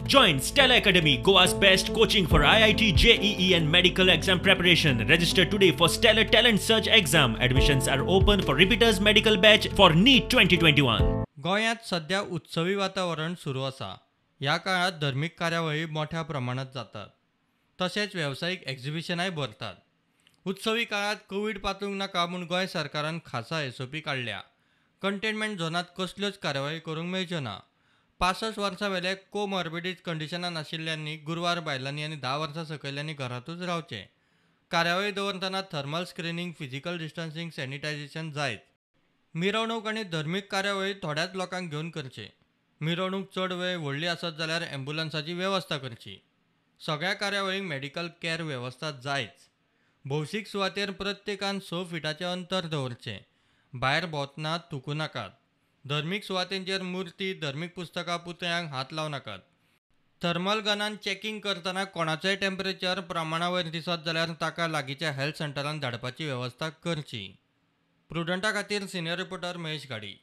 Join Stellar Academy, Goa's best coaching for IIT, JEE and medical exam preparation. Register today for Stellar Talent Search exam. Admissions are open for repeaters medical batch for NEET 2021. गोंयांत सध्या उत्सवी वातावरण सुरू आसा. ह्या काळांत धर्मीक कार्यावळी मोठ्या प्रमाणात जातात, तशेंच वेवसायीक एक्झिबिशनाय भरतात. उत्सवी काळांत कोवीड पातळूंक नाका म्हूण गोंय सरकारान खासा एसओपी काडल्या. कंटेनमेंट झोनांत कसल्योच कार्यावळी करूंक मेळच्यो ना. 65 वर्सां वेले कोमॉर्बिडीज कंडिशनान आशिल्ल्यांनी, गुरवार बायलांनी आनी 10 वर्सां सकयल्यांनी घरांतूच रावचें. कार्यावळी दवरतना thermal screening, physical distancing, sanitisation जायच. मिरवणूक आनी धर्मीक कार्यावळी थोड्याच लोकांक घेवन करचे. मिरवणूक चड वेळ व्हडली आसत जाल्यार ॲम्ब्युलन्साची वेवस्था करची. सगळ्या कार्यावळींक मेडिकल कॅर वेवस्था जायच. भौशीक सुवातेर प्रत्येकान 6 फिटाचें अंतर दवरचें. भायर भोंवतना थुकूं नाकात. धर्मीक सुवातेंचेर मुर्ती, धर्मीक पुस्तकां, पुतळ्यांक हात लावं नाकात. थर्मल गनान चॅकिंग करतना कोणाचोय टेम्परेचर प्रमाणा वयर दिसत जाल्यार ताका लागींच्या हेल्थ सेंटरान धाडपाची वेवस्था करची. प्रुडंटा खातीर सिनियर रिपोर्टर महेश घाडी.